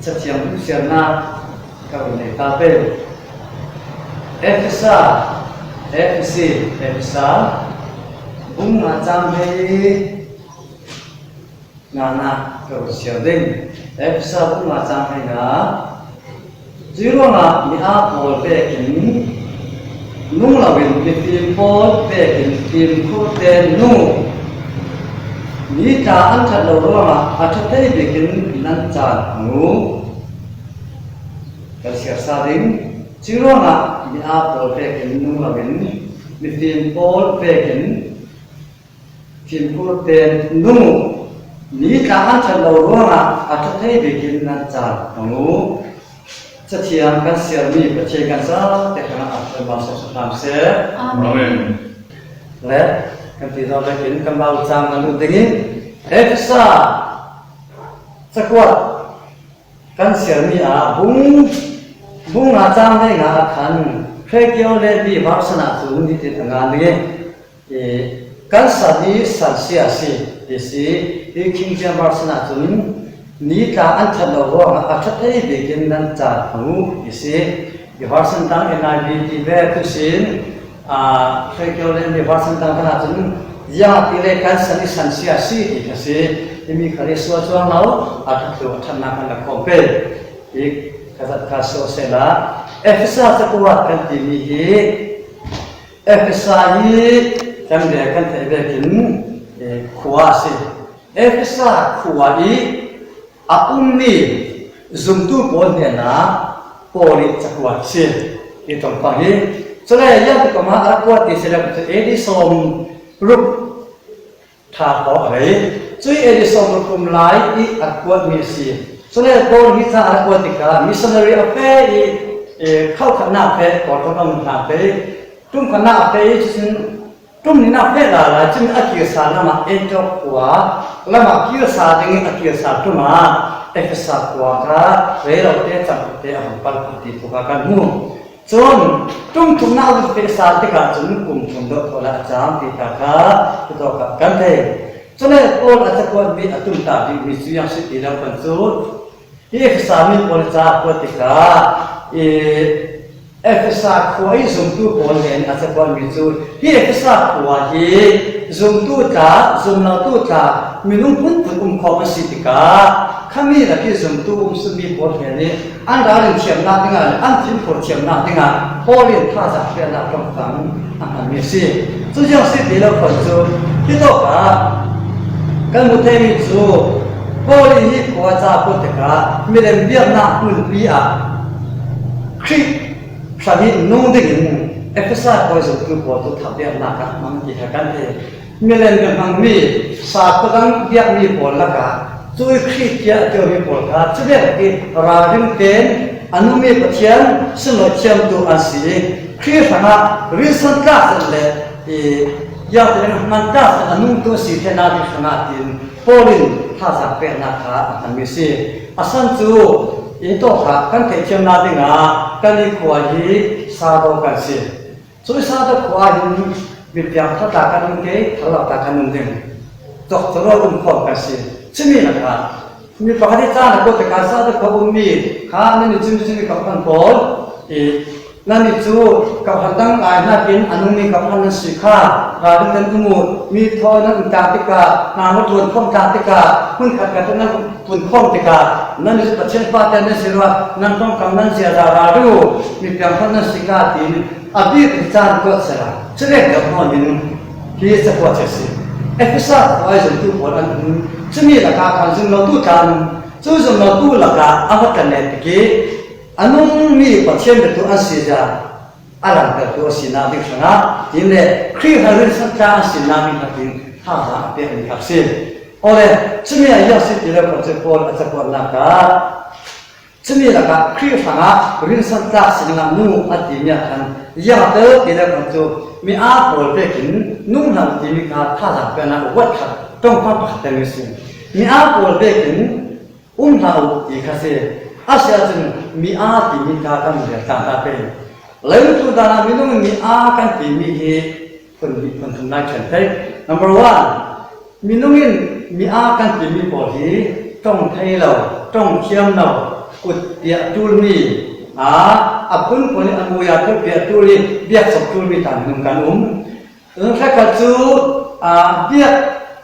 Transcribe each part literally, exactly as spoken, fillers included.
Cathiang hmuhsiatna ka hun nei ta pei. Efesa, Efesi, Efesa, bung nga chang hei ngana ka hun siar ding. Efesa bung nga chang hei nga. Cuih ruangah mi aa pawl vekin nung loin mifim pawl vekin fimkhurte nung uh. Ni tla an that lo ruangah a ṭha thei bikin nan caan hmang uh. Kan siarsa ding. Cuih ruangah mi aa pawl vekin nung loin mifim pawl vekin fimkhurte nung uh. Ni tla an that lo ruangah a ṭha thei bikin nan caan hmang uh. Cathiang kan siarmi Pathian kan zate hrangah a ṭha mal sawmsawm hram seh. Amen. Le kan ti zaw vekin kan bau cang kan lut dingin Efesa cakuat kan siarmi ah bung, bung nga chang hei nga ah khan Hrekio le mi version ah cun hitin a ngan ding i, kan san i san sia a si ti si. Hi King James version ah cun ni tla an that lo ruangah a ṭha thei bikin nan caan hmang uh ti si. Hi version dang N I V ti ve tu sin, aa, Hrekio le mi version dang kan ah cun ziangahtile kan san i san sia a si ti kha si. Himi kha le sual cuang lo, a ṭhat tu a ṭhatnak kan la khawm pei. Hi kha zat kha sual sehla Efesa cakuat kan timi hi Efesa hi kan ve kan theih vekin, eh, khua a si. Efesa khua i a ummi zumtu pawl hnenah Paul i cakuat a si. I tongpang hi. Cule ziangtik pama a rak kuat ti si le cu A D sawm ruk ṭha khawh a rei. Cuih A D sawm ruk kum lai i a kuatmi a si. Cule Paul hi ca a rak kuat tikah missionary a feh i, eh, khauhkhatnak feh, Paul kha a um hna pei. Ṭumkhatnak a feh i cucun ṭum nihnak feh lala cun a kir sa lamah Antioch khua lamah kir sa dingin a kir sa ṭum ah Efesa khua kha rei lote, cangkute a hun palh ti kha kan hmu. Cun ṭum thumnak a vun feh sa tikah cun kum thum dawh khawh lai a cang ti kha kha hitawk ah kan thei. Cule Paul a cakuatmi a tumtah bikmi cu ziang si ti lo kan cu Hi Efesa mi pawl ca a kuat tikah, i Efesa khua i zumtu pawl nih a cakuatmi cu, hi Efesa khua hi zumtu tla, zumlotu tla, minung phunphun um khawh a si tikah, khami lak hi zumtu um sunmi pawl nih an ralrin thiamnak dingah le an fimkhur thiamnak dingah Paul in thazaang piaknak ṭongkam a hmanmi a si. Cu ziang si ti lo khawh cu, hitawk ah kan hmu theimi cu, Paul in hi khua ca a kuat tikah milem biaknak hmunpi ah Khrih hrang i nung dingin Efesa khua zumtu pawl cu thah biaknak ah hmang ti kha kan thei. Milem biak hmangmi, sa khua dang biakmi pawl lakah cuih Khrih tiah a timi pawl kha cuvek i ralring tein a nungmi Pathian sunlawi thiamtu an si i Khrih hrangah rinsan tlak zet le i, ziangtin hman tlak zet a nungtu a si theinak ding hrangah tiin Paul in thazaang peknak kha a hmanmi a si. A san cu i tawk ah kan theihthiamnak dingah kan i khua hi Sado kan si. Cuih Sado khua ah hin mi piangthar tla kan um ke, thar lo tla kan um ding. Cawk cawk lo um khawm kan si. Cumi lakah mi pakhat i caan a kuat tikah Sado khua ummi kha nan i cumi cumi kha kan pawl i, Nannih cu kawhhran dang ai hnakin a nungmi kawhhran nan si kha, ralring nan um uh, mi thawi nan um tlang tikah, hna nan ṭuan khawm tlang tikah, hmun khatkhat nan ṭuan khawm tikah, nannih cu Pathian fate nan si ruah, nan ṭongkam nan ziaza ralring uh, mi piangthar nan si kha, tiin a bik hi caan kuat sehla, cu lek deuh hnawn in hi cakuat a si. Efesa khua i zumtu pawl an um, cumi lakah khan zumlotu tla an um, cu zumlotu lakah a hotel len tik i, a nungmi Pathian biatu an si zia a langhtertu a sinak ding hrangah, tin le Khrih hrang rinsan tla an sinak ding hrangah tin thazaang a pekmi kha a si. Awle, cumi ah ziang si ti lo khan cu Paul a cakuatnak ah, cumi lakah Khrih hrangah rinsan tlak si dingah nung uh a timi ah khan ziang a tel ti lo khan cu mi aa pawl vekin nung hna uh timi kha thazaang peknak uat khat, ṭongkam pakhat telmi si. Mi aa pawl vekin um hna uh ti kha si. A si ahcun mi aa timi kha kan rel tlangtar pei. Leilung tlun dan ah minung in mi aa kan timi hi phun hnih phun thum lai ṭhen thei. Number one, minung in mi aa kan timi pawl hi ṭong thei lo, ṭong thiam lo, kut piah tul mi, a, a phun phun i a mui a phun piah tul i biak sok tul mi ta minung kan um. Eng khat khat cu, a, biak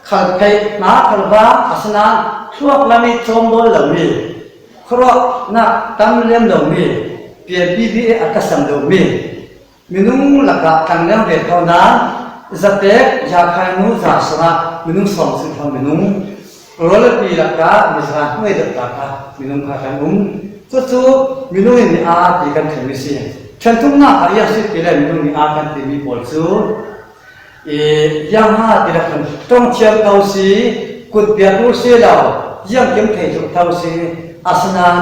khal theih hna khal va, asinain thluak lam i cawm bawl lo mi, khuaruahnak tam lem lo mi, pianpi bi a ka sam lo mi, minung lakah tlang leng ve kho nain, zatek, yakhai nu, za sungah minung sawm sung kho minung, rawl le pi lakah mi za hnuai deuh ta kha minung kha kan um. Cucu minung in mi aa ti kan theihmi si. Ṭhen thumnak ah ziang si ti le minung mi aa kan timi pawl cu, i, ziang ha ti le khan ṭong thiam tho si, kut piak ur si lo, ziang kim thei tuk tho si, asinain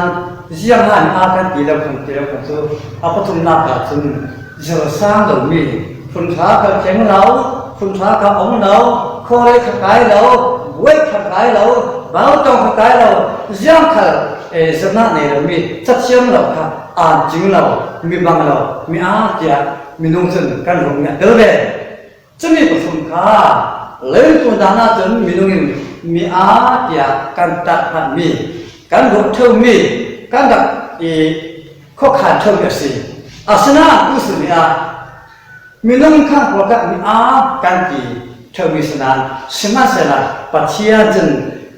ziang ha mi aa kan ti le khan ti le khan cu a pathumnak ah cun zir sang lo mi, phunṭha kha thleng lo, phunṭha kha om lo, khawlei kha kai lo, buai kha kai lo, bau ṭong kha kai lo, ziang khal, eh, zirnak nei lo mi, cathiam lo kha, aan cing lo, mi bang lo, mi aa tiah minung cun kan rung mi a tel ve. Cumi pathum kha, leilung tlun dan ahcun minung in mi aa tiah kan tat hmanmi, kan ruah ṭheumi, kan rak i khuakhan ṭheumi a si. Asinain tu sun ah minung khang pawl kha mi aa kan ti ṭheumi sinain, sihmanhsehlaw Pathian cun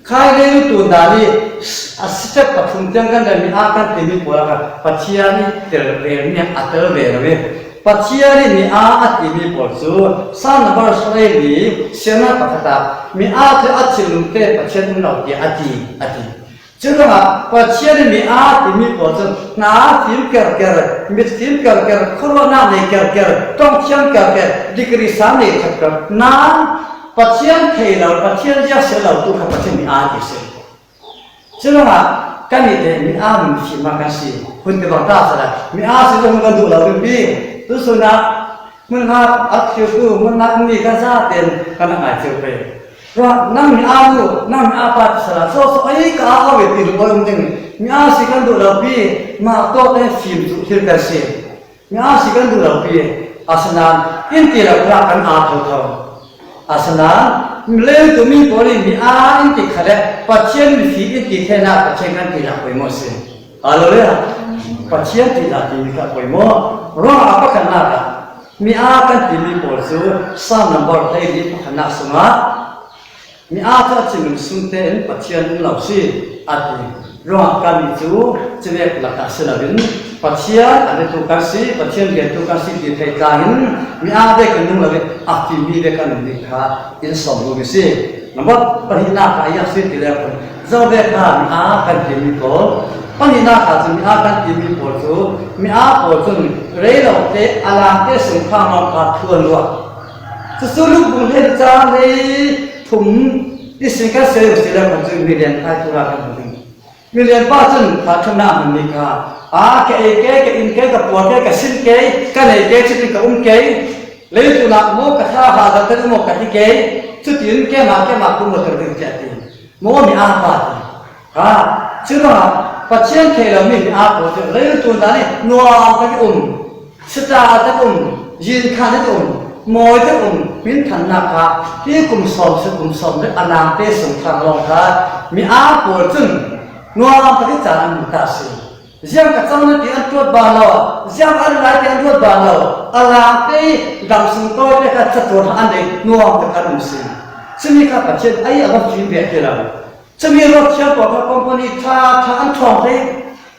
khai leilung tlun dan i a step pathum tiang kan dan mi aa kan timi pawl kha Pathian i tel ve mi a tel ve lo i, Pathian i mi aa a timi pawl cu Salm number sawmli siangnak pakhat ah mi aa cu a thinlung te Pathian um lo tiah a ti, a ti. Curuangah Pathian i mi aa timi pawl cu hna fim kerker, mit fim kerker, khuaruahnak nei kerker, ṭongthiam kerker, degree sang nei kerker, nain Pathian thei lo, Pathian ziak si lo tu kha Pathian mi aa ti si. Curuangah kannih te mi aa mi fim kan si. Hun ti bang ta sala mi aa si tu hun kan duh lo pi. Tu sun ah hmun hna a thlir tu hmun hna ummi kan zaten kan ngai cio pei. Ruah, nang mi aa nu, nang mi aa pa ti sala so so ai ka aa ve ti lu um ding. Mi aa si kan duh lo pi. Mah tawk te fim cu thlir kan si. Mi aa si kan duh lo pi, asinain in ti lo kha kan aa thotho. Asinain leilung tlun mi pawl in mi aa in ti kha le Pathian mifim in ti theinak Pathian kan ti lo poimawh si. Hallelujah. Pathian ti lo timi kha poimawh. Ruangah a pakhatnak ah mi aa kan timi pawl cu Salm number hleili pakhatnak sungah mi aa cu a thinlung sung tein Pathian um lo si, a ti. Ruangah kannih cu civek lakah si loin Pathian a biatu kan si, Pathian biatu kan si ti thei tlangin mi aa ve kan nung loin a fimmi ve kan um ding kha in sawm duhmi si. Number pahnihnak ah ziang si ti le, zo ve kha mi aa kan timi pawl. Pahnihnak ah cun mi aa kan timi pawl cu mi aa pawl cun rei lo te a lang te sung kha kha thuan ruah. Cucu Luka bung hleili cang hleili thum ihsin kan si le, kan cu milian kai tura kan hmu ding. Milian pa cun kha ṭhatnak a hmanmi kha, aa, ka ei ke, ka inn ke, ka puar ke, ka sin ke, ka nei ke, cutin ka um ke, leilung ah maw ka thla ha zat maw ka ti ke, cutin keimah, keimah ka um ter ding tiah ti. Maw mi aa pa ti. Ha, curuangah Pathian thei lomi mi aa pawl cu leilung tlun dan i nuam tak i um, sita tak um, yin khan tak um, mawi tak um, hminthannak kha hi kum sawm si kum sawm le a lang te sung thang lawng kha mi aa pawl cun nuam tak i caan an hmu ta si. Ziang ka cang na ti an tuat ban lo, ziang an lai ti an tuat ban lo, a lang te i dam sung tawi te kha catuar an dei nuam tak an um si. Cumi kha Pathian ai a va fim ve ti lo. Cumi ruat thiam pawl kha company ṭha ṭha an ṭhawng te,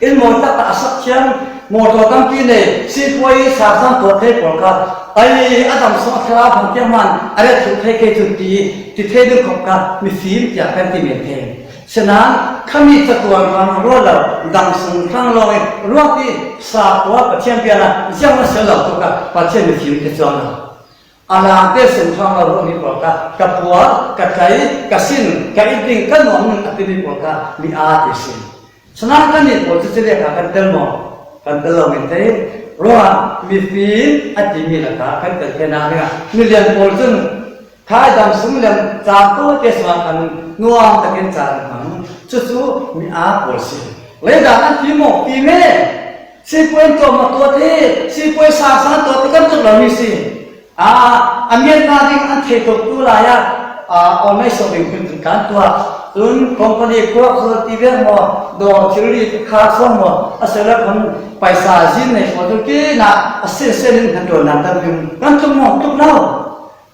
inn mawi taktak a sak thiam, motor tampi nei, sipuai i sarsam tuah thei pawl kha, ai, a dam sung a thlarau hmang tiang hman a let thluh thei ke cu ti, ti thei ding khawp kha mifim tiah kan ti men thei. Sinain khami catuar hmang ruat lo, dam sung thlang lawng i ruat i sa pawl Pathian bia ah ziang a si lo tu kha Pathian mifim ti cuang lo. A lang te sung thlang lo ruahmi pawl kha, ka puar, ka tlai, ka sin, ka it ding, ka nuam ning a timi pawl kha mi aa ti si. Sinain kannih pawl cu civek ah kan tel maw? Kan tel lo men thei. Ruah, mifim a timi lakah kan tel theinak dingah milian pawl cun khai dam sung lem caan tawite sungah khan nuam takin caan an hmang. Cucu mi aa pawl si. Leidan an fim maw? Fim e. Sipuai in tuah maw? Tuah thei. Sipuai sangsan tuah thei kan tuk lomi si. Aa, a miat hna ding an thei tuk tu lai ah, aa, awn nai sawh ding hmun kan tuah. Tun company khuak sual ti vek maw, dawr thil ri kha sual maw, a sela khan paisa zin nei sual tu kina a sen sen in kan tuan nan kan tum kan tum maw, tum nau.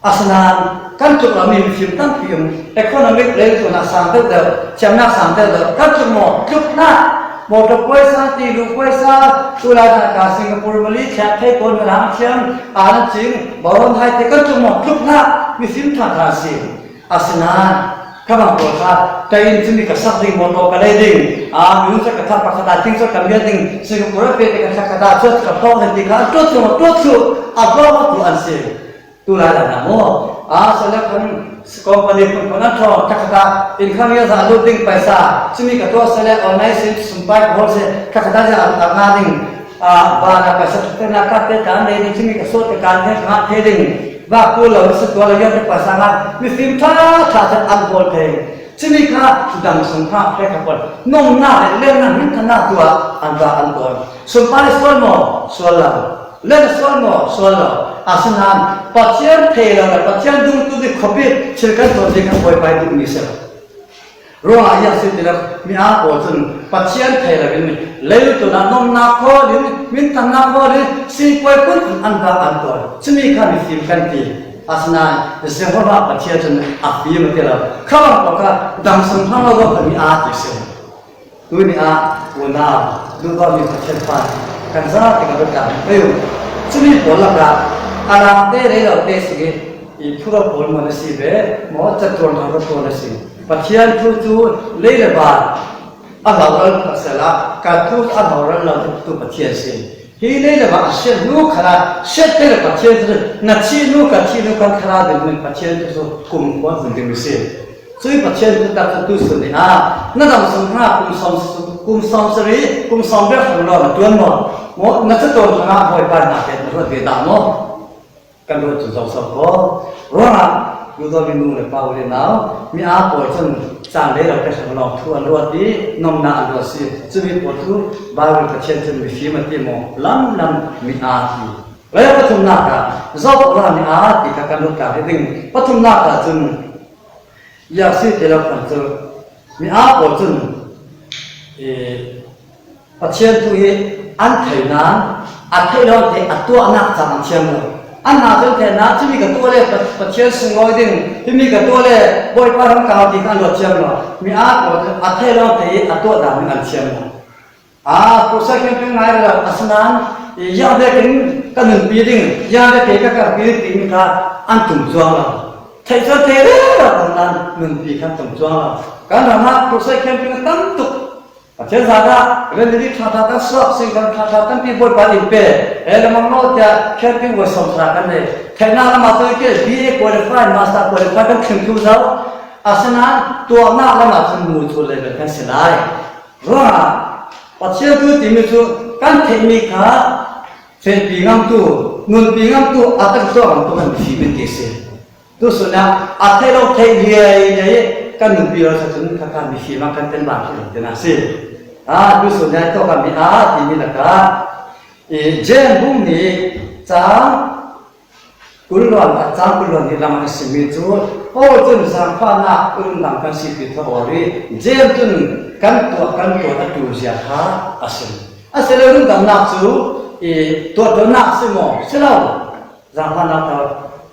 Asinain kan tluk lo mi mifim tampi um, economic rel tuna sang deuh deuh, thiamna sang deuh deuh, kan tluk maw, tluk hna. Motor paisa, ti lu paisa, tulai na ka Singapore mali thiam thei pawn na lam thiam, a nan ching, boron hai te kan tluk maw, tluk hna, mifim tha tha si. Asinain, ka bang pawl kha, ka inn chimi ka sak ding, motor ka lei ding, a, mi hun sa ka thak pakhat a, ting sa ka mial ding, Singapore pe te ka thak ka ta, chuat ka pawk ding ti kha, tuat chu, tuat chu, a pawk tu an si. Tulai la na maw. A, sele khan company phun phun an thawng, thakhat a income ya za lut ding paisa. Chumi ka tuah sele online sin sumpai ka hawl se, thakhat a za a nga ding. A, ba na paisa thakhat na ka te ta nei ding, chumi ka sawt ka kan he ka thei ding. Ba ku lo sa tua lo ya te paisa nga. Mifim tha tha tha an hawl thei. Chumi kha dam sung kha he ka pon. Nong na le le na min kha na tua an ba an tua. Sumpai sual maw, sual la. Leng sual maw, sual lo. Asinain, Pathian thei lo le, Pathian dungtu ding khawpi, thil kan tuan ding kan buaipai duh mi si lo. Ruangah a si ti lo, mi a pawl cun Pathian thei lo in, lei tuna nomna khawl in, mintanna khawl in, sipuai kun an va an tawi. Cumi kha mifim kan ti. Asinain, Jehovah Pathian cun a fim a ti lo. Kha bang pawl kha dam sung hmang lo, mi a ti si. Tuni ah unau duhdawtmi Pathian pa kan zate ka biatak pei uh. Cumi pawl lakah a langte lei lote si i, i thura pawl maw na si ve maw, catuan hau tuan na si. Pathian thu cu lei le van a hloral pasal ah ka thu a hloral lo tu Pathian si. Hi lei le va a hriat hnu khalah hriat te le Pathian cu na thih hnu ka thih hnu kan khalah ding Pathian cu kum khuan hun ding si. Cui Pathian thutak cu tu sun ni ah na dam sung hna kum sawm, kum sawm sari, kum sawm riat hram lo na tuan maw? Maw, na catuan hrangah Bawipa hna te na ruat ve dah maw? Kan ruat cu zoso ko. Ruangah duhdawtmi nu le pa u le nau, mi aa pawl cun caan lei lo te hrang lawng thu an ruat i nomna an ruat si. Cumi pawl cu Baibal Pathian cun mifim a ti maw? Lam lam mi aa ti. Lei pathumnak ah Zoh ra mi aa ti kha kan ruat tlang hi ding. Pathumnak ah cun Yasi te lo khan cu mi aa pawl cun, eh, Pathian thu hi an thei nain a theih lo te a tuahnak cang an thiam lo. An hna cun theihnak, cumi ka tuah le Pa-, Pathian sunglawi ding, himi ka tuah le Bawipa ram kau ti kha an luat thiam lo. Mi aa pawl cun a theih lo te hi a tuah dan an thiam lo. Ah, crusade camping ngai rero, asinain, i, ziang vekin ka nunpi ding, ziang vekin ka karhpi ding ti kha an tum cuang lo. Theih cuan thei rero, asinain nunpi kha tum cuang lo. Kan ram ah crusade camping a tam tuk. Pathian zan ah remedy ṭha ṭha kan suak, singkhan ṭha ṭha kan ti, Bawipa in pe. He lamang lo tiah camping voi sawm thla kan nei. Theihnak lam ah cun ke B A qualified, master qualified kan thleng thlu zo. Asinain tuahnak lam ah cun mu cu level kan si lai. Ruangah Pathian thu timi cu kan theihmi kha hlenpi ngamtu, nunpi ngamtu, a tak tuah ngamtu kan fim in ti si. Tusun ah a theih lo theih liai liai kan nunpi lo sa cun kha kha mifim ah kan ten ban khi lo te na si. Ah, tusun ah tawk ah mi aa timi lakah, i, James bung nih cang Kul luan a cang kul luan nih lam a simmi cu Paul cun zaangfahnak rundam kan si ti thawh awri James cun kan tuah kan tuah a ṭul zia kha a sim. A si le rundamnak cu i tuahtuahnak si maw? Si lo. Zaangfahnak thawh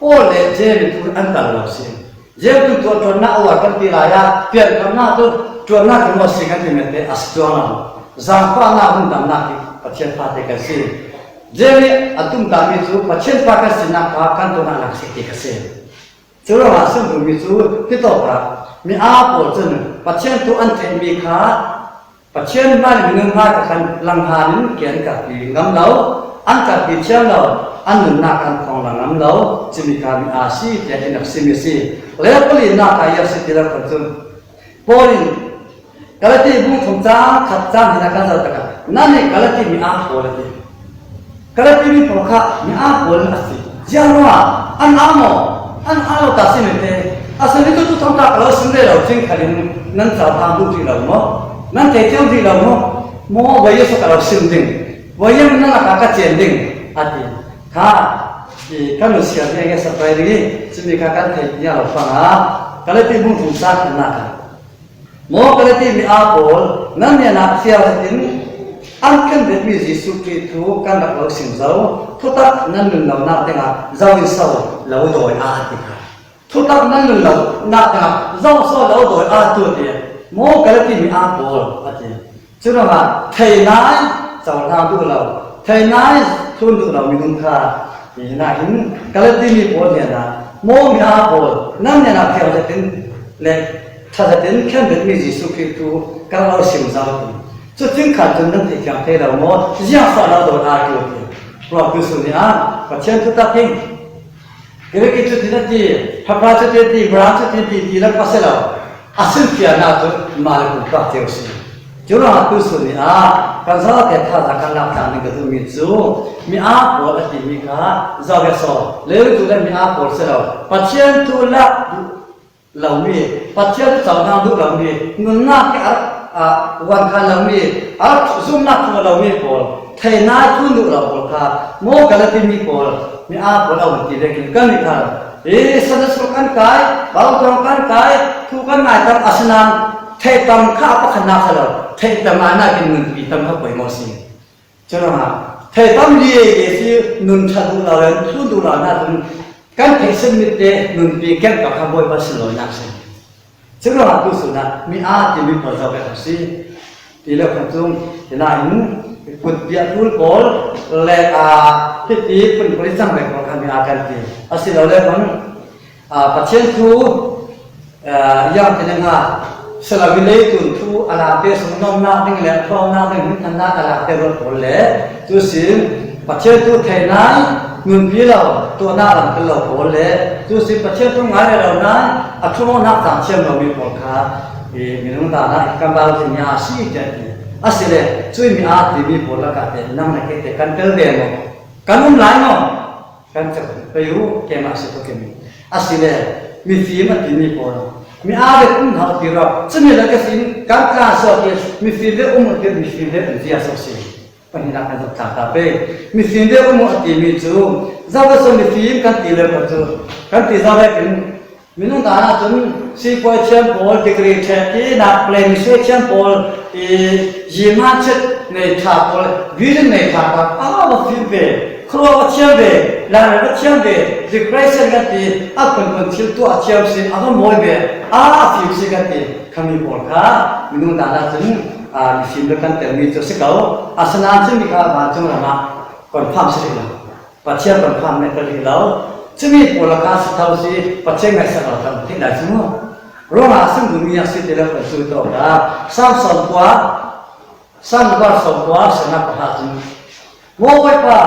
Paul le James cu an kal lo si. James cun tuahtuahnak a uar kan ti lai ah piankhamnak cu tuahnak in maw si kan ti men te a si cuang lo. Zaangfahnak rundamnak hi Pathian fate kan si. James nih a tumtahmi cu Pathian pa kan sinak kha kan tuahnak lang si ti ka si. Curuangah a sim duhmi cu hitawk ah mi aa pawl cun Pathian thu an theihmi kha Pathian hmai le minung hmai kha khan langhan in ke an karhpi ngam lo, an karhpi thiam lo, an nunnak an thawng lang ngam lo, cumi kha mi aa si tiah in a simi si. Le palinak ah i a si ti lo khan cun Paul in Galati bung thum cang khat cang hna kan zoh takah, nannih Galati mi aa pawl a ti. Galati mi pawl kha mi aa pawl a si. Ziang ruangah an aa maw? An aa lo ta si men te. A si mi tu tu thawngṭha ka lo sim ve lo cing khalin nan cau hang duh rih lo maw? Nan thei thiam rih lo maw? Maw voi Jesuh ka lo sim ding. Voi Jesuh nan lakah ka cen ding a ti. Kha i kan nusia hna nge sapai ding i cumi kha kan thei nia lo pang a. Galati bung thum cang khatnak ah Maw Galati mi aa pawl, nan hnenah fiang zetin an khenbetmi Jesuh Khrih thu kan rak lo sim zo. Thutak nan nun lonak dingah zo in so lo dawi a ti kha. Thutak nan nun lonak dingah zo in so lo dawi a tu ti. Maw Galati mi aa pawl a ti. Curuangah thei nai, cohlang duh lo, thei nai, thlun duh lo minung kha, hi nain Galati mi pawl hnenah, maw mi aa pawl, nan hnenah fiang zetin le ṭha zetin khenbetmi Jesuh Khrih thu ka lo sim zo ti. Cucing khan cun nan theithiam thei lo maw? Ziang so lo dawi a ti. Ruah tu sun ni ah Pathian thutak hi Greek cu tin a ti, Hebrai cu tin a ti, Mara cu tin a ti, ti lo a si lo. A simfialnak cu mah le pumpak cio a si. Curuangah tu sun ni ah kan zaute thazaang kan lak tlang ding ka duhmi cu mi aa pawl a timi kha zo le so, leulung tu le mi aa pawl si lo. Pathian thu lak lomi, Pathian cu cohlang duh lomi, nunnak hi a rak, a, vuan khan lomi, a rak zumhnak thum a lomi pawl, thei nai thlun duh lo pawl kha, maw Galati mi pawl, mi aa pawl a um ti vekin kan nih kha, hi Sunday school kan kai, Bible kan kai, thu kan ngai tam, asinain theih tam kha a pakhatnak si lo, theih tam ngaihnak in nunpi tam kha poimawh si. Curuangah thei tam liaile si nun ṭha duh lo le thlun duh lo nak cun kan theihsik mit te nunpi kengkam kha Bawipa sunlawinak si. Curuangah tu sunah mi aa timi pawl zo ve si. Ti le khan cun, hi nain kut biak tul pawl le, aa, hiti phun pawl i cang ve pawl kha mi aa kan ti. Asilole khan, aa, Pathian thu, aa, yang ti ning ha, si lo hi leitun thu a late sung nomnak ding le tlawmnak ding hmuithannak a late ruat pawl le, cu sin Pathian thu thei nai, nunpi lo, tuahnak lam tel lo pawl le, cu sin Pathian thu ngai rero nai, a thumawknak caan thiam lomi pawl kha, i minung dan ah kan bau zin nia a si tiah ti. Asile, cui mi aa timi pawl lakah te, nang le kei te kan tel ve maw? Kan um lai maw? Kan cak pei u, keimah si tuk imi. Asile, mifim a timi pawl. Mi aa le um hau ti rawk. Cumi le ka sin, kan tla so ti, mifim le um ti, mifim le um zia so si. Pahnihnak kan zat tlang ta pei. Mifim le um a timi cu, zo ka so mifim kan ti le ka cu. Kan ti zo le kin, minung dan ah cun sipuai thiam pawl, degree ṭheknak, play misuai thiam pawl, i, yimhan chet nei ṭha pawl, vision nei ṭha pawl, a va fim ve, khuaruah va thiam ve, langrel va thiam ve, decoration kan ti, a phunphun thil tuah a thiam si, a va mawi ve, a, a fim si kan ti, khami pawl kha, minung dan ah cun, a, mifim le kan telmi cu si ko, asinain cun mi kha vancung ram ah confirm si rih lo. Pathian kan phan met rih lo. Cumi pawl a kha si tho si, Pathian ngaihsak lo tho theih lai si mu. Ruangah a sim duhmi a si ti lo kan sui tawk a, Sam sawmkua, Sam kua sawmkua, sawmnak pakhat cun, maw Bawipa,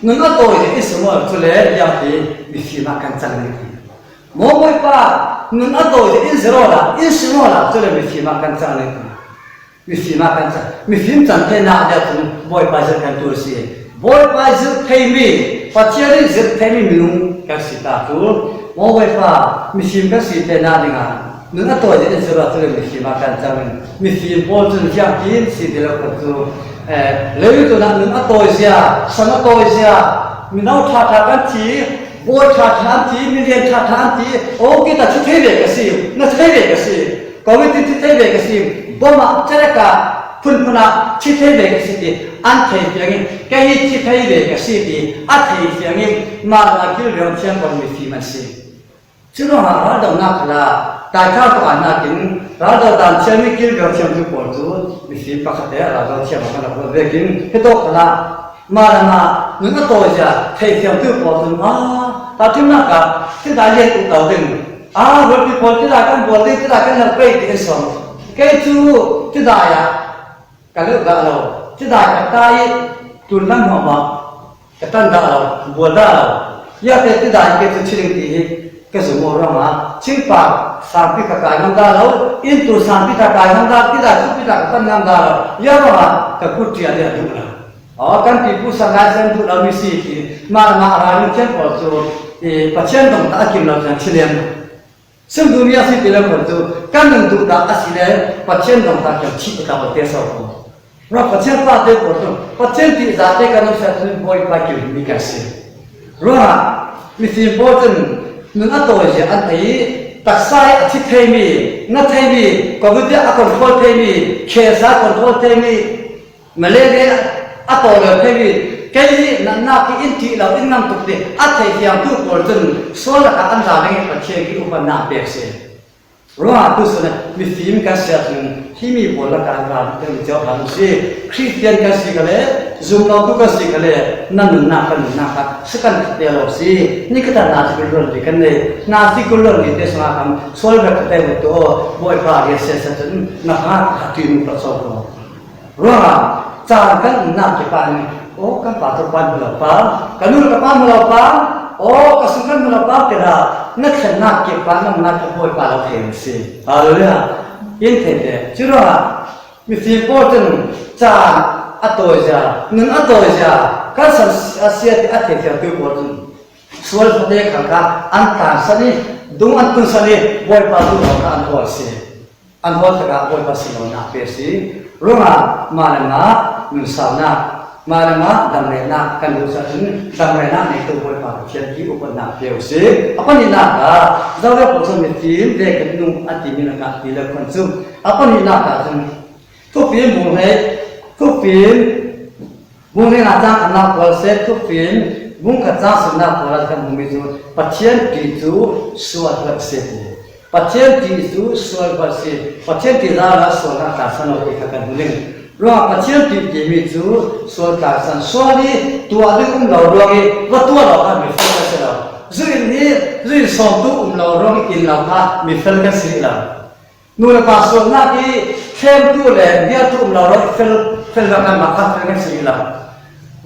nun a tawi in si maw, cule ziangti mifim ah kan cang ning ti. Maw Bawipa, nun a tawi in si rawh la, in si maw la, cule mifim ah kan cang ning ti. Mifim ah kan cang. Mifim cang theinak deuh cun Bawipa zirh kan ṭul si. Bawipa zirh theimi, Pathian in zirh theimi minung kan si ta cu. Maw Bawipa, mifim kan si theinak dingah nun a tawi in zirh ah cun mifim ah kan cang in. Mifim pawl cun fiangkim si ti lo kan cu. Eh, leilung tunah nun a tawi zia, san a tawi zia, mino ṭha ṭha kan thi, bawi ṭha ṭha an thi, milian ṭha ṭha an thi, aw kita thi thei ve ka si, na thei ve ka si. Covid in thi thei ve ka si, bom ah, cerek ah, phunphun ah thi thei ve ka si ti an thei fiang in, kei hi thi thei ve ka si ti a thei fiang in, mah lawng ah kilveng thiam pawl mifim an si. Curuangah raldohnak khalah, taikhar tuk ah hnakin, raldoh dan thiam i kilveng thiamtu pawl cu mifim pakhat te a raldoh thiam ah kan rak ruat vekin, hitawk khalah, mah lawng ah nun a tawi zia theih thiamtu pawl cun, ah, tahṭhimnak ah, tidai lian uh to ding, ah, rualpi pawl tidai kan bual ding, tidai kan lo pei ti in sawm. Kei cu tidai ah ka lo dah lo, tidai ka tai i tun lam hmawm ah ka tan dah lo, bual dah lo. Ziate tidai kei cu thi ding ti hi ka zumh awk ruangah, thingpang sangpi ka kai ngam dah lo, inn tu sangpi ka kai ngam dah, tidai cu pi ka tan ngam dah lo. Ziah ruangah ka kut ṭial ding a duh lo. Aw, kan pipu sang lai san duh lo mi si ti, mah lawng ah a ralring thiam pawl cu, i, Pathian dong ta a kim lo tiang thi lem. Sim duhmi a si ti lo pawl cu, kan nun duh dah a si le, Pathian dong ta kim thih ta te so ko. Ruah Pathian fate pawl cu, Pathian tihzate kan um siah cun Bawipa kim mi kan si. Ruah mifim pawl cun nun a tawi zia an thei i, Taksa i a thi thei mi, na thei mi, covid i a control thei mi, cancer control thei mi, malaria a tawh lo thei mi, kei hi natna khi in ti lo, in ngam tuk ti a thei thiam tu pawl cun sual lakah an za ding i Pathian khi upat nak pek si. Ruah tu sun mifim kan siat in hi mi pawl lakah an ra ding cio hang si. Khristian kan si ka le, zum lo tu kan si ka le, nan nunnak kan nunnak kha si kan khate lo si. Ni ka ta na si kul lon ti kan nei, na si kul lon ti te sung a kan sual rak ka te mu to, Bawipa rian siasa cun na ha ka tui mu ka so ko. Ruangah caan kan umnak kipah nih, aw, kan pa tu pan hmu lo pa, ka nu ka pa hmu lo pa, aw, ka sung kan hmu lo pa, kira na thlennak kipah na umnak ka Bawipa lo thei a si. Hallelujah. In thei te. Curuangah mifim pawl cun caan a tawizia, nun a tawizia, kan san a sia ti a thei thiam tu pawl cun sual fate khang kha an tlansan i, dung an tunsan i, Bawipa tu lo kha an hawl si. An hawl takah Bawipa si lo nak pe si. Ruangah mah le mah nun saunak, mah le mah damrelnak kan duh cun damrelnak neitu Bawipa Pathian hi upatnak pe u si. A pahnihnak ah Zohar pawl cun mifim ve kan nung a timi lakah ti le khuan cu a pahnihnak ah cun thupim bung hei, thupim bung hnihnak cang khatnak pawl si, thupim bung khat cang sawmnak pawl ah kan hmuhmi cu Pathian ṭih cu sual hlawt a si ti. Pathian ṭih cu sual hlawt a si. Pathian ṭih zala sual hlawt a si lo ti kha kan hmu ding. Ruangah Pathian ṭih timi cu sual hlawt a si. Sual i tuah ding um lo ruang i va tuah lo kha mi fel kan si lo. Zu in hi, zu in sawmtu um lo ruang i in lo kha mi fel kan si lo. Nu le pa sualnak i thlemtu le hniartu um lo ruang i fel, fel lo kan mak kha fel kan si lo.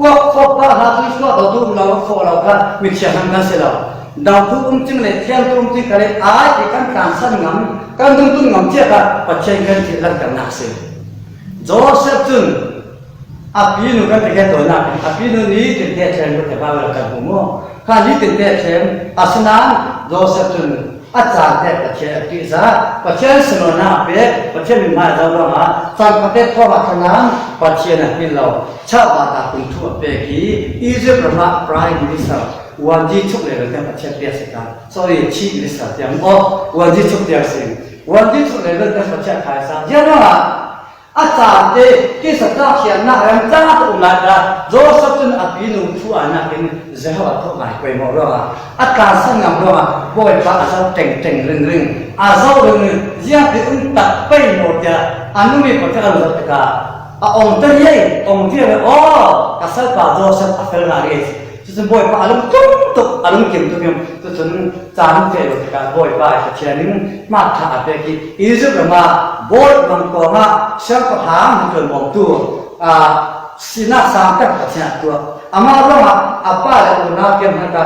Kuak khawh pa hna tu suah lo tu um lo, khawh lo kha mithiang hmanh kan si lo. Dotu um cing le thlemtu um cing kha le ai ti kan tlansan ngam, kan dungtun ngam cia kha Pathian kan thih langhternak si. Joseph cun a pinu kan ti khe tawinak in a pinu ni tin te thlem kan ti Baibal kan hmu maw? Kha ni tin te thlem, asinain Joseph cun a caan te Pathian a ṭihzah, Pathian sinawlnak a pek, Pathian mithmai a zoh ruangah cangkate thawngah thla nan Pathian a hmin lo, chauhmah ta kum thu a pek i Egypt ram ah Prime Minister, wanji chuk le lo te Pathian pek si ta, sorry, Chief Minister tiang aw, wanji chuk tiang si. Wanji chuk le lo te Pathian khai sa. Ziah ruangah a caan te, tisa tlaksiatnak rem caan a um lai ta, Joseph cun a pinu thu ainak in Jehovah thawh ngai pei maw ruangah, a tlansan ngam ruangah Bawipa a zoh ṭengṭeng ringring, a zoh ringring, ziangtin um tak pei maw tiah a numi Pathian a zoh tikah a ong ta riai, ong viar, aw, ka salpa Joseph a fel ngai rih. Cucun Bawipa a lungtum tuk, a lungkim tuk in, cucun caan feh lo tikah Bawipa i Pathian in hmantha a pek i Egypt ram ah Bawi bang kong ah siangpahrang hnaṭuan bawmtu, aa, sinak sang tak Pathian a tuah. Amah ruangah a pa le unau tiang hna kha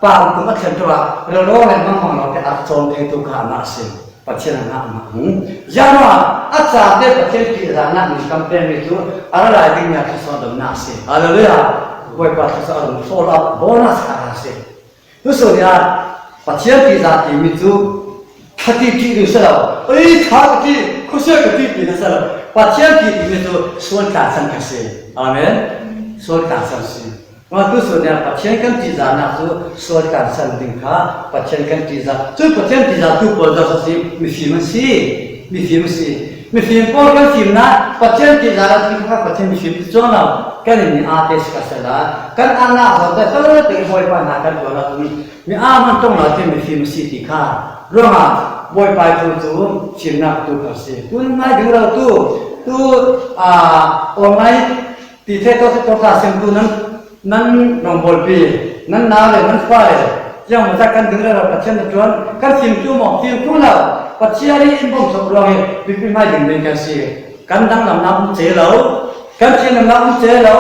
pamkum a thlen ṭuan, ralawng le mangmang lo te a cawm theitu kha amah a si. Pathian a ngah mah. Ziangah a caan te Pathian ṭihzahnak in kan pekmi cu a ra lai ding mi a thluachuah domnak a si. Hallelujah! Bawipa thluachuah a dong, follow up, bonus kha a si. Tusun ah Pathian ṭihzah timi cu thati ṭih ding si lo. Ei, thati, khuasia ka ṭih ti na si lo. Pathian ṭih timi cu sual tlansan ka si. Amen. Sual tlansan si. Mah tu sun ah Pathian kan ṭihzahnak cu sual tlansan ding kha Pathian kan ṭihzah. Cu Pathian ṭihzah tu pawl zong si mifim an si. Mifim an si. Mifim pawl kan fimnak Pathian ṭihzahnak tu kha Pathian mifim ti cuang lo. Kan in mi aa te si ka si lai. Kan aa nak zong te fel te Bawipa hna kan tuah nak mi aa man tong lo te mifim an si ti kha. Ruangah Bawipa thu cu fimnak tu kha si. Tu ngai ding lo tu. Tu, aa, online Ti thei tawk, tawk ta sim tu nan, nan rawngbawlpi, nan nau le nan fa le, ziangmawzat kan ding rero Pathian na ṭuan, kan fim tu maw, fim tu lo, Pathian i in bawmh thawk ruang i biapi hmai ding ding kan si. Kan danglamnak um ce lo, kan thinlamnak um ce lo,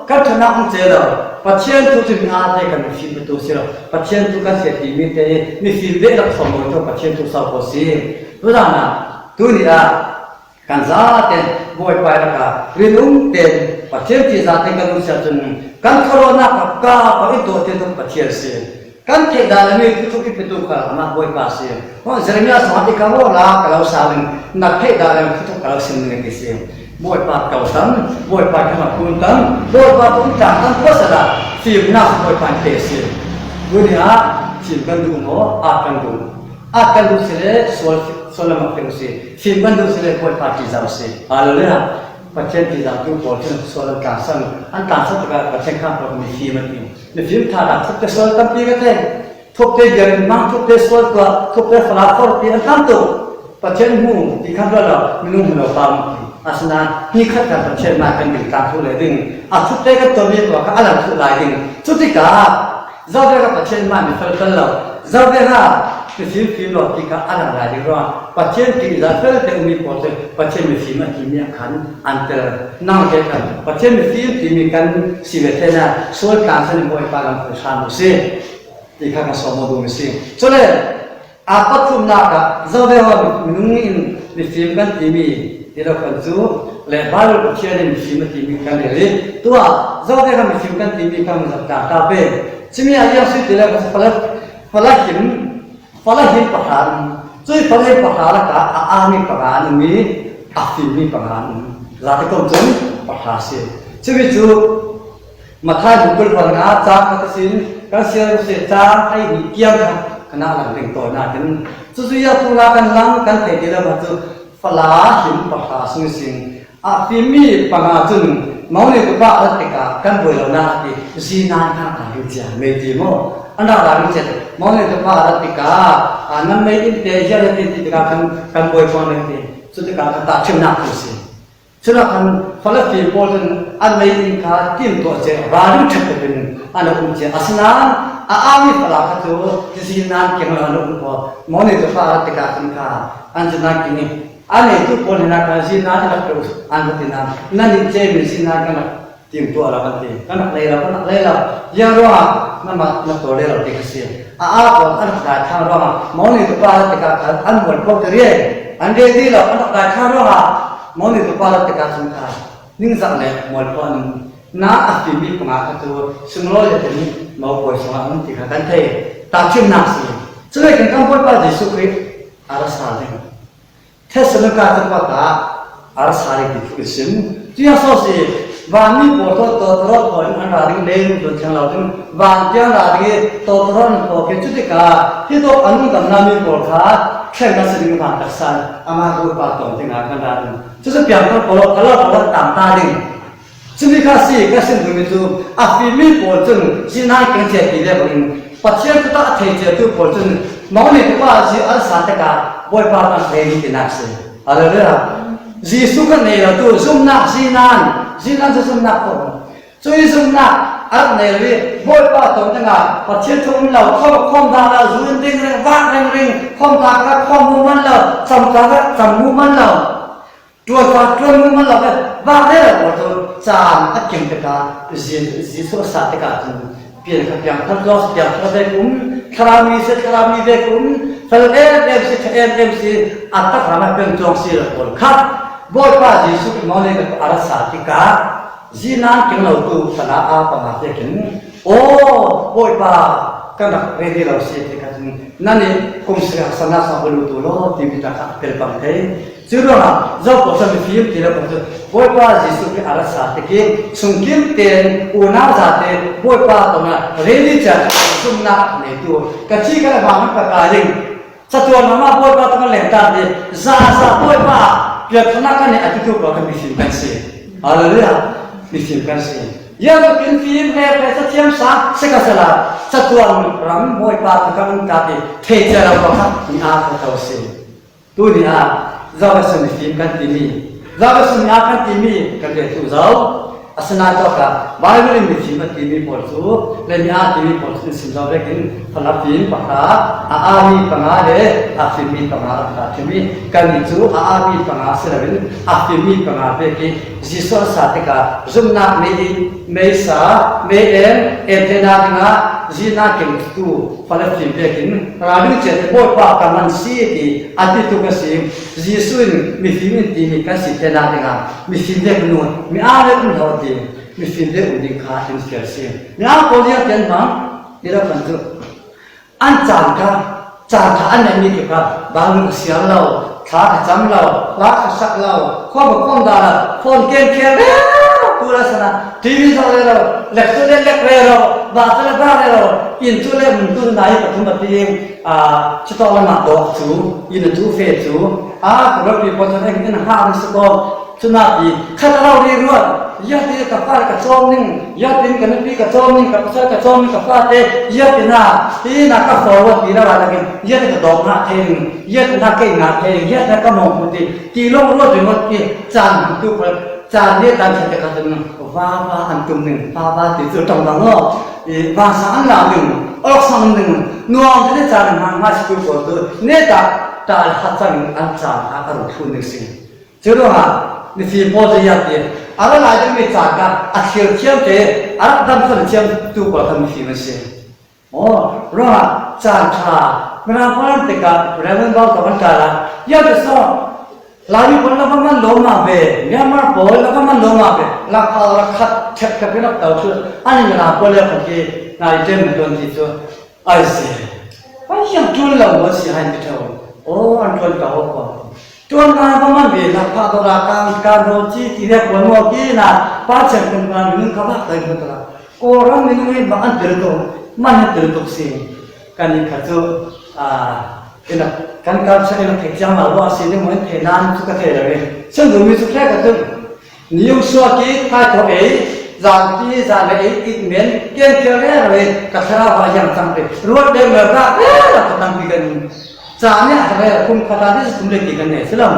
kan ṭhatnak um ce lo. Pathian thu cu mi aa te kan fim tu si lo. Pathian thu kan si timi te i mi fim ve lak sawm lo, Pathian thu sau ko si. Tuzan ah, tu ni ah, Kan zate Bawipa lakah rinum tein Pathian ṭihzah tein kan um sia cun kan khuaruahnak kha kapa in tuah te tuk Pathian si. Kan theih dah le mi thuthuk i petu kha amah Bawipa si. Hawh Jeremiah sungah i ka ruah la ka lo sa ning, na theih dah le thuthuk ka lo sim ning a ti si. Bawipa kal tam, Bawipa kha kun tam, Bawipa kum tlang tam khuasa dah fimnak Bawipa in pe si. Tuni ah fim kan duh maw, aa kan duh? At kan duh sile sual, sual lam ah khen uh si. Fim kan duh sile Bawipa tihzah uh si. Hallelujah. Pathian tihzahtu pawl cun sual an tlangsan, an tlangsan tikah Pathian kha pawl mifim an ti. Mifim thadah thupte sual tampi ka thei. Thupte biakinn hmang, thupte sual tuah, thupte fala khorpi an tam tuk. Pathian hmu ti kha ruat lo, minung hmu lo pa an ti. Asinain ni khat kan Pathian mai kan ding tlang thu le ding. A thupte kan tuahmi pawl kha a lang thu lai ding. Cutikah Zovek ah Pathian mai mi felfel lo. Zovek ah mifim fim lo ti kha a lang lai ding ruangah Pathian tihzah felfel te ummi pawl cu Pathian mifim a timi ah khan an tel. Nang te khan Pathian mifim timi kan si ve thei na, sual tlangsan in Bawipa lam khual hram uh si ti kha kan sawm aw duhmi si. Cule a pathumnak ah Zovek ah minung in mifim kan timi ti lo khan cu le Baibal Pathian in mifim a timi kan rel i tuah Zovek ah mifim kan timi kan zat ta ta pei. Cumi ah ziang si ti le fala, fala him, fala him pahra an um. Cui fala him pahra lakah a aami panga an um i a fimmi panga an um. Zate kom cun pahra a si. Cumi cu Matthai bung kul hluan nga cang khat a sin, kan siar si cang hleihnih kiang kha kan ah lang ding tawi nakin, cucu i a pula kan lang kan thei ti lo kha cu fala him pahra sung sin. A fimmi panga cun Moni tupa a rat tikah kan buai lo nak ti, zinan hna a rak ding cia, mei ti maw? An rak rak ding cia. Moni tupa a rat tikah, a, nan mei in te hial ti ti tikah kan, kan buai puang ding ti. Cu tikah kan tahṭhimnak tu si. Cunak khan fala fim pawl cun an mei in kha tim tuah cia, ralring ṭhat takin an um cia. Asinain a aami fala kha cu zinan keng lo an um ko. Moni tupa a rat tikah khan kha an zinan keng i, a neitu pawl hnenah khan zinan an rak pe, an va ti nan, nan in cemin zinan kan rak tim tuah lo kan ti. Kan rak lei lo, kan rak lei lo. Ziang ruangah nanmah na tawl lei lo ti kha si. A aa pawl an rak dai thang ruangah Moni tupa a rat tikah khan an mualpho ti riai. An ready lo, an rak dai thang ruangah Moni tupa a rat tikah cun kha ningzak le mualpho an um. Na a fimmi panga kha cu sunglawi le timi mopawi sungah an um ti kha kan thei. Tahṭhimnak si. Cule kan kan Bawipa Jesuh Khrih a ra sal ding. Thessalonika capat ah a ra sal ding ti thu kan sim. Cuih a sawh si, vanmi pawl thaw tawtawrawt pawl in an ra ding, leilung tun theng lo ding, van tiang ra ding i tawtawrawt an paw khi cutikah hi tawk an lungdamna mi pawl kha thleng kan si ding van taksa in amah Bawipa tawng dingah kan ra ding. Cucu piangthar pawl, thalo pawl an tam ta ding. Cumi kha si, ka sim duhmi cu a fimmi pawl cun zinan keng cia ti le bangin Pathian thutak a thei ciatu pawl cun Moni tupa Jesuh a ra sa tikah Bawipa kan rei ding tinak si. Hallelujah. Jesuh kan nei lo tu zumhnak, zinan, zinan cu zumhnak pawl. Cuih zumhnak a rak nei lo i Bawipa tawng dingah Pathian thu um lo, khawm, khawm dah lo, zu in ding ring, vak ring ring, khawm dah kha khawm mu man lo, cam dah kha cam mu man lo. Tuan fa tuan mu man lo ve, vak rero pawl cu caan a kim tikah Jesuh a sa tikah cun pian kha piang thar tlawng si, piang thar vek um, thlarau mi si, thlarau mi vek um, fel em em si, ṭha em em si, a tak ram ah pian tlawng si lo pawl kha Bawipa Jesuh Moni tupa a ra sa tikah zinan keng lo tu fala aa panga pek in, aw, Bawipa, kan rak ready lo si tikah cun, nannih kum si a sana sa bulu tu law, timi ta kha pel pang thei. Curuangah zo pawl sa mifim ti lo pawl cu Bawipa Jesuh Khrih a ra sa tik i sungkim tein unau zate Bawipa tawngah ready cia zumhnak neitu ka thi ka le hmang ka kai ding. Catuan mama Bawipa tawngah lengtar ti zaza Bawipa piakthawhnak kan neih a titu pawl kan mifim kan si. Hallelujah. Mifim kan si. Ziangtin fim he pe cathiam sa si ka sala catuan ram Bawipa tawngah kan um ta ti thei cia lo pawl kha mi aa ka to si. Tuni ah Zavasun mifim kan timi, Zavasun mi a kan timi kan ve tu zo. Asinain tawka Baibal in mifim a timi pawl cu le mi a timi pawl cu in sim zo vekin fala fim pakhat, a aami panga le a fimmi panga rak ta timi kan nih cu a aami panga si loin a fimmi panga vek i Jesuh a sa tikah zumhnak mei, mei sa, mei en, en theihnak dingah zinan keng tu fale fim vekin ralring ciat Bawipa ka man si ti a ti tuk a si. Jesuh in mifim in timi kan si theihnak dingah mifim vek nun mi aa le um lo ti mifim vek um ding kha in fial si. Mi aa pawl ziang tian hmang i lo kan cu an caan kha, caan kha an neihmi tu kha bang nun a siar lo, thla kha cam lo, hla kha sak lo, khawm kha khawm dah lo, phone ken khial rero tu la sana, T V zoh rero, Lek cu le lek rero, ba cu le ba rero, inn cu le mun tu na hi pathum a ti, a, cutawk lamah dawk cu, inn a cu fe cu, a, ka rualpi pawl cu eng in ha an si ko, cu na ti, khat a lo ri ruat, ya ti ka fa ka cawm ning, ya ti ka nupi ka cawm ning, ka pasal ka cawm ning, ka fate, ya ti na, ti na ka forward ti lo a lakin, ya ti ka dawk ngah thei ning, ya ti na kei ngah thei ning, ya ti na ka mawngh ti, ti lo ruat ringawt ti, caan hmang tu pawl, caan nih tan khat ka tum ning, va va an tum ning, va va ti cu ṭong bang aw, i, va sa an lau ning, awk sa an ning, nuam ti caan hmang hmang si tu pawl tu, ne ta, ta hat cang an caan a, a rung thlun ning si. Cu ruangah mifim pawl cu ya ti, a ra lai ding mi caan kha a thlir thiam te, a rak dam khan thiam tu pawl kha mifim an si. Aw, ruangah caan ṭha, Mirang pawl an tikah Reverend Bau tawk an ṭal a, ya ti saw, Laimi pawl na va man lawm ah ve, Myanmar pawl na va man lawm ah ve, lakha rak khat ṭhep ṭhep in rak tau cu, an in Mirang pawl le khan khi nai ṭem na tuan ti cu, ai si. Ai hiang ṭuan lo maw si hai ti ṭheu. Aw, an ṭuan ka aw kua. Tuan ngai va man ve, lakha dawra kan, kan raw ci ti le kuan maw ki na, pa chen kan kan minung kha bak kai hmut la. Kawlram minung hi mah an tel tuk, man an tel tuk si. Kan i kha cu, a, ina, kan kar sa ina thei ciang lo a si ni maw in thei nan cu ka thei lo in. Cun dumi cu khe ka tuk. Ni yung suak i kai thawk ei, zan ti, zan le ei, it men, ken kel rero ei, ka thlarau ha yang cang pe. Ruat le mer ka, eh, ka tampi kan. Caan nih a rel kum khat ah kum le ti kan nei si lo.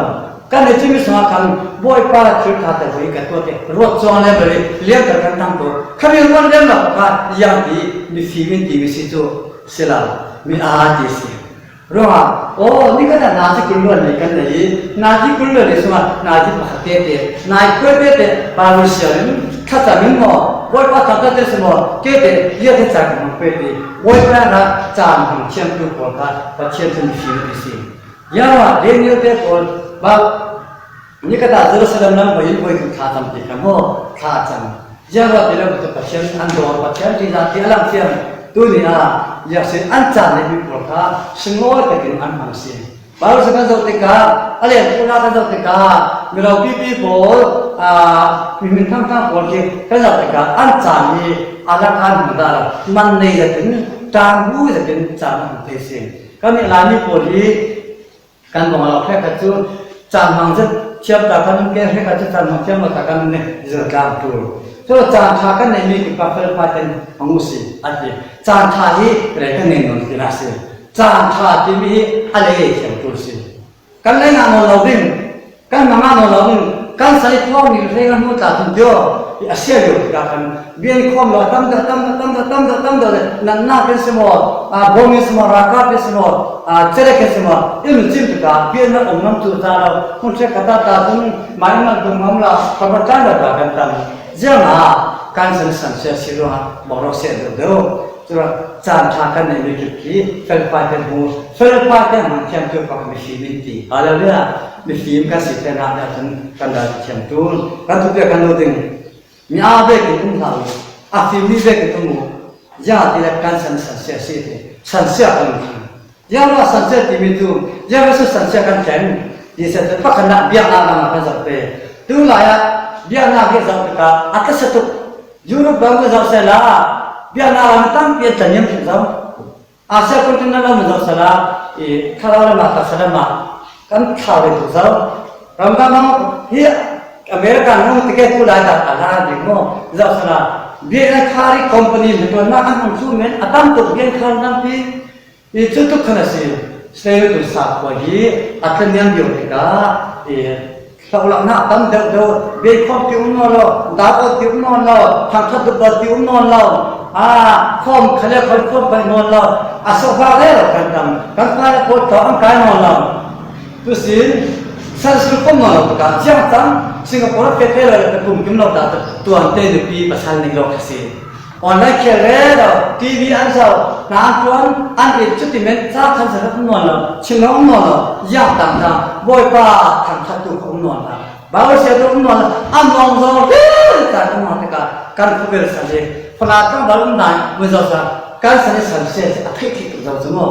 Kan nei cumi sungah khan Bawipa thil ṭha te voi ka tuah te, ruat cuang le bali liam kan kan tam ko. Kha mi ruat lem lo kha yang ti mi fim in ti mi si cu si lo. Mi aa ti si. Ruangah, aw, ni kan ah nazi kul luan nei kan nei i, nazi kul luan nei sungah nazi pakhat te te, nai kul te te, Bible sial in, thlacam in maw, Bawipa thangṭhat te si maw, ke te, ia te caan kan hmang pe ti. Bawipa rak caan hmang thiamtu pawl kha Pathian cu mifim a si. Ziangah Daniel te pawl, ba, ni ka ta Jerusalem lam hoi in hoi tu thla tam ti kha maw, thla cang. Ziangah ti lo tu Pathian an dawr, Pathian ti za ti a lang thiam. Tu ni a, ziak si an caan le mi pawl kha, singlawi takin an hmang si. Bible kan zoh tikah, a lian pula kan zoh tikah, miro pipi pawl, aa, mi hmin thangthang pawl khi kan zoh tikah, an caan hi a rak an hmang dah lo, man nei zetin, ṭang bu zetin caan an hmang thei si. Kan nih Laimi pawl hi kan bawng lo hrek khat cu, caan hmang zet thiam ta kan um ke hrek khat cu, caan hmang thiam lo ta kan um ne, zirtlang ṭul. Cu caan ṭha kan neihmi khi pa fel pa ten hmang u si, a ti. Caan ṭha hi rei kan nei nawn ti na si. Caan ṭha timi hi a lei thiam ṭul si. Kan lei ngah nawn lo ding, kan hmang ngah nawn lo ding, kan sa i khawm ni hlei kan hnu tla tun tio, i a sia lio tikah kan bian khawm lo, tam deuh, tam deuh, tam deuh, tam deuh, tam deuh le, natnak in si maw, a, bawm in si maw, ralkap in si maw, a, cerek in si maw, i nun cim tikah bian na um ngam tu ta lo, hun ṭhek ka ta ta tun, mai in man tum ngam lo, ka va tlan lo ta kan tam. Ziangah kan san san sia si ruangah bawng rawk sia deuh deuh. Cun caan ṭha kan neihmi kip khi felpa te hmu, felpa te hmang thiamtu pakhat mifim in ti. Hallelujah! Mifim kan si te nak dah cun kan dal thiam ṭul. Kan thupi kan lo ding. Mi aa vekin um hlah u. A fimmi vekin um u. Ziah ti le kan san san sia si ti. San sia kan um khan. Ziah ruah san sia timi tu. Ziah ruah san sia kan thleng. Ti sia te pakhat nak biaknak lam ah kan zoh te. Tu lai ah biaknak hi zoh tikah a tlasia tuk. Europe ram kan zoh sehla, biaknak lam tampi an tla niam tuk zo. Asia continent ram kan zoh sehla, i thlarau lam ah, taksa lam ah kan thlau rih tuk zo. Ramdang lam hi America ram ticket tu lai tak a hla ding maw? Zoh sehla, biaknak khari company hnaṭuannak an hmang cu men a tam tuk, biaknak khari tampi. I cutuk khan a si. State tu sa khua hi a tla niam lio tikah, i hlohlaknak a tam deuh deuh, bei khawm ti um nawn lo, dau awt ti um nawn lo, thangṭhat duh ti um nawn lo, a khawm khale khawm khawm pai nawn lo, a sofa le lo kan tam, kan fale pawl tawh an kai nawn lo. Tu sin, san sul khawm nawn lo tikah, ciang cang, Singapore a fek te lo le, kum kim lo ta, tuan te nupi pasal ning lo kha si. Online khel rero, T V an zoh, hna an ṭuan, an it, cuti men ca khan sa um nawn lo, chim lo um nawn lo, ziang tangtang, Bawipa thangṭhattu kha um nawn lo, Bible siatu um nawn lo, a mawng zo, ta kan hmang tikah, kan khawvel sa le, fala tlangval um nai, mun zo sa, kan sa le san sia a theih theih tuk zo cu maw?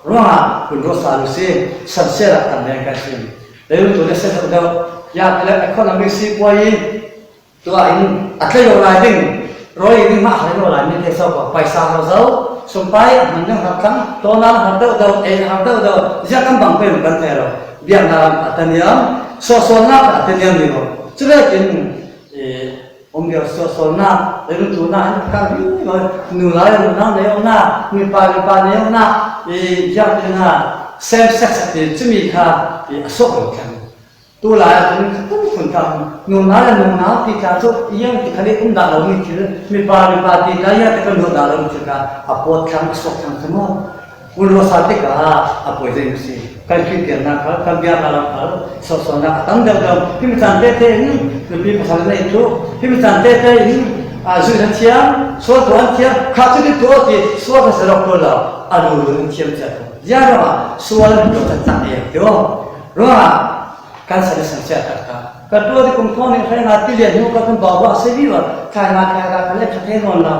Ruangah, kun rawh sa lu si, san sia rak tam leng kan si. Leilu tu le sia deuh deuh, ya ti le economic si puai i, Tua in a tlaih lo lai ding, Rawi ding mah hai lo lai, mi te so ko paisa har zo, sumpai a hman ding har tlang, tawna har deuh deuh, ei har deuh deuh, ziah kan bang pei kan thei lo. Biakna lam a taniam, sawsawlna a taniam ni lo. Cuvekin, eh, um biak sawsawlna, leilutu na, kan ri lo, nu lai nu nang nei na, mipa mipa nei na, eh, ziah ding a, same sex a ti, cumi kha, eh, a sawk lo tlang. Tulai a tun kha tun khun kha, nunau le nunau ti tla chu iang ti kha le um dah lo mi thil, mipa mipa ti tla iang ti kha lut dah lo mi thil kha a pawt thlang, a sawk thlang kha maw. Hun lo sa te kha a poi zeng si. Kan Khristian na kha, kan bia kha lam kha, sawk sawk na a tam deuh deuh. Hi mi chan te te in, nupi pasal nei tu, hi mi chan te te in, a zui han thiam, sual tu han thiam, kha chu ti tu ti, sual kha sa lo ko lo, a lu lu han thiam cha. Zia ro a, sual tu cha cha e tu. Ro a, Kan sa le san sia tak ta. Ka tua di kum thawng ni khai nga ti lian nu ka kan bawa se bi wa. Khai nga khai nga ka le ka te non la.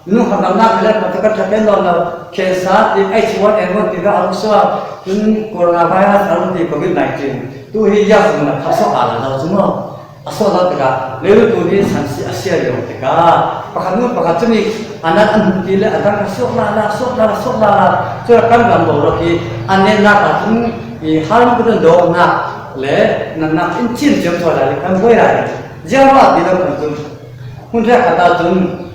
Nu ka dam na ka le ka ka te non la. Cancer ti ai chi wan en wan ti ga ang sua. Tun coronavirus ang ti covid nineteen. Tu hi ya sung na ka so ala da sung mo. A so la ta ka. Le tu ni san si a sia yo ta ka. Pa ka nu pa ka tu ni. Anat an ti le a dang ka so la la so la so la la. Tu kan lam bo ro ki. An ne na ka tu ni. I hal ku don do na. Le, na na in chin chiam thaw lai le kan buai lai. Ziang ma ti lo kan tun. Hun rek khat ta tun.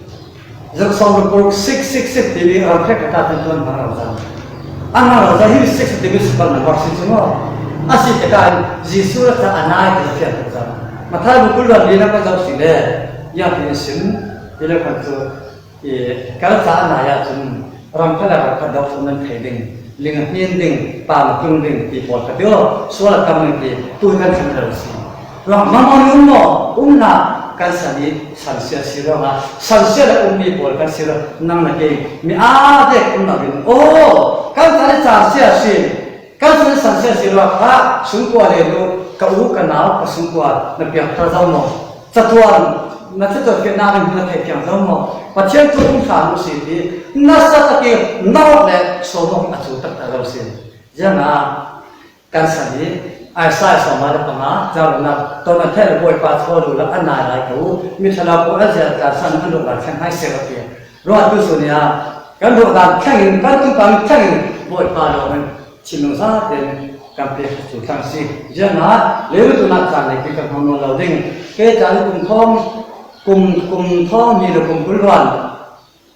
Zak sawm ruk six six six ti mi ram rek khat ta tun tun hmang lo zang. An hmang lo zang hi six ti mi super number si chu maw. A si te kan Jesu la cha a nai te fian ta zang. Mathai bu kul ram li na ka zau si le. Ya ti sim. Ti le kan tun. I, kal cha a nai a chun, ram kha le ram kha dok sung nan thei ding, ling a hnin ding, pam a tlung ding, ti pawl kha tio, sual a tam ding ti, tu kan thang dal si. Ram ma ma ni um maw, um na, kan san i, san sia si ram a, san sia le um mi pawl kan si ram, nang na ke, mi a dek um na bin, oh, kan san i chan sia si, Kan san san sia si lo kha, sungkua le lu, ka u, ka nau, ka sungkua, na piang thar zo maw. Chatuan, na chatuan ke na kan na thei piang zo maw. Pathian thu um thla mu si ti, na sa ta ki, na rok le, so mo a chu tak ta zo si. Ziang a, kan san ni, ai sai so ma le pa ma, za lo na, to na thei lo boi pa tho lu la, a nai lai ka u, mi tha la ko a zia ta san a lo la thang hai se ka ti. Ruah tu su nia, kan ruah dan thlengin, kan tum pan thlengin, Bawipa lo men, chim lo za ten, kan pe kha chu thlang si. Ziang a, leilu tu nak chan nei pi kan hmang lo ding. Ke chan kum thawm, kum, kum thawm ni lo kum kul ruan.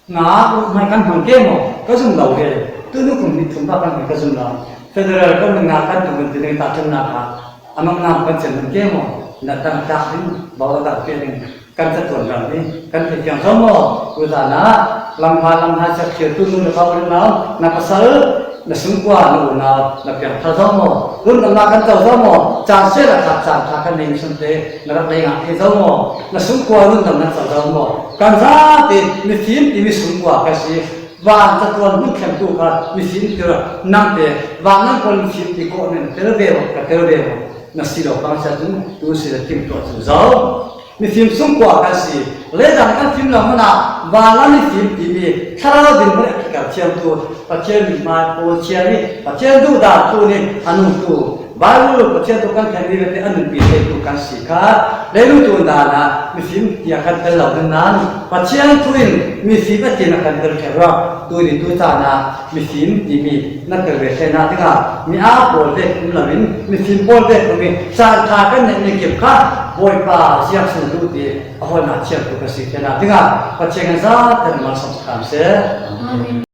Nga, mai kan hmang ke mo, ka zum lo he. Tu nu kum ni thum ba kan ka zum lo. Federal kan nga kan tu kan ti ding ta thum na ka. Amang nam kan chen man ke mo, na tang tak ding, bawa tak ke ding, kan sa tuan ram ni, kan ti piang zo mo, ku za na, lam ha, lam ha, sa khia tu nu na bawa na, na pasal, na sungkua, na u na, na piang tha zo mo, run na kan zo zo mo, chan se la khat chan khat kan ning sun te, na rak lei nga ke zo mo, na sungkua run na na zo zo mo, kan za te, mi fim ti mi sungkua ka si, Van chatuan hun thlemtu kha mifim tir a, nangte, van nang pawl mifim ti kawh nen, tel ve rawh, ka tel ve rawh, na si lo pang sia tun, tu si le kim tuah chu zo. Mifim sungkua kan si, leidan kan fim lo hmana, van lam mifim ti mi, thlarau din hmun a kikal thiamtu, Pathian mithmai pawl thiam mi, Pathian duhdan tu ni, a nungtu, Bible Pathian thu kan thei mi vete a nunpi theitu kan si kha, leilu tun dana mifim tia kan tel lo nan, Pathian thu in mifim a tina kan tel thei ruang, tuni tu tana mifim timi na tel ve thei na dinga, mi a pawl ve kum lo in, mifim pawl ve kum in, chan tha kan neih ni kip kha, Bawipa ziak sung tu ti a hawlna thiam tu kan si thei na dinga, Pathian kan za kan mal som sakam se. Amen.